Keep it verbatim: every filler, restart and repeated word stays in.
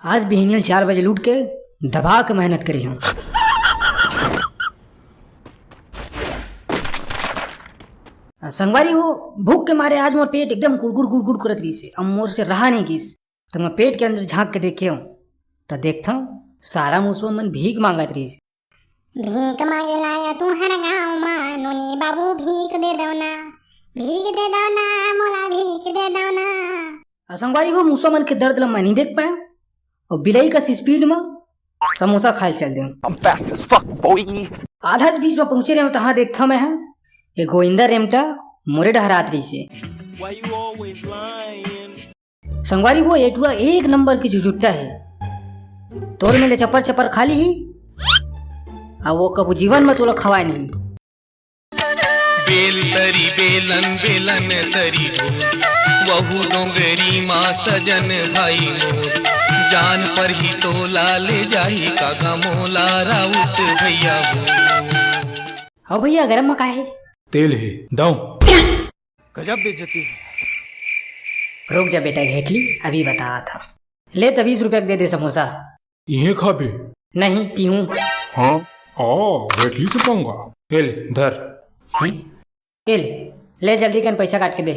आज बिहनिया चार बजे उठ के दबा के मेहनत करे हंव। संगवारी हो, भूख के मारे आज मोर पेट एकदम गुड़गुड़ गुड़गुड़ करत रहिस हे। अब मोर से रहा नहीं गिस। त मैं पेट के अंदर झांक के देखे हंव, त देखथंव, सारा मुसवा मन भीख मांगत रहिस। भीख मांगे लाया तुंहर गांव मा, नोनी बाबू भीख दे दव ना, भीख दे दव ना, मोला भीख दे दव ना। अउ संगवारी हो, मुसवा मन के दर्द ल मैं नहीं देख पायंव, अउ बिलई कस स्पीड मा समोसा खाए ल चल देंव। I'm fast as fuck, boy। आधा बीच मा पहुंचे रहेंव, तहां देखथंव मैं ह, ए गोविंदा रेमटा मोरे डहर आत रहिस हे। Why you always lying? संगवारी हो, ए टूरा एक नंबर के झुझुट्टा हे। तोर में ले चपर चपर खा लिही, अउ वो कभू जीवन में तोला खवाए नहीं। बेल तरी बेलन बेलन तरी बोल, वहू डोंगरी मा सजन भाई मोर, जान पर ही तोला ले जाही कागा मोला राउत भैया हो। हव भैया, गरम मा का हे? तेल हे, दव। गजब बेइज्जती है। रुक जा बेटा घेटली, अभी बताथंव। ले त बीस रुपया के दे दे समोसा। इहें खाबे? नहीं, पीहूं। हाँ? आ, घेटली से पंगा। ए ले, धर। हम्म? ए ले, ले जल्दी कन पैसा काट के दे।